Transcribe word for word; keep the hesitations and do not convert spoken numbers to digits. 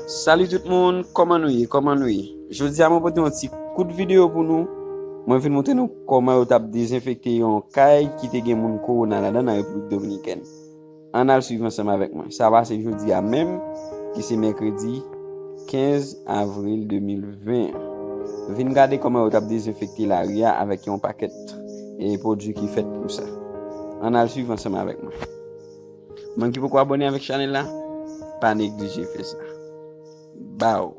Salut tout moun, kòman nou ye? Kòman nou ye? Jodi a mwen pote yon ti kout videyo pou nou. Mwen vin montre nou kòman yo t ap dezenfekte yon kay ki te gen moun kowona ladan nan Repiblik Dominikèn. Ann al swiv ansanm avèk mwen. Sa pase jodi a menm, ki se mèkredi kenz avril de mil ven. Vin gade kòman yo t ap dezenfekte lari a avèk yon pakèt e pwodui ki fèt pou sa. Ann al swiv ansanm avèk mwen. Moun ki poko abòne avèk chanèl la, pa neglije fè sa. Baw.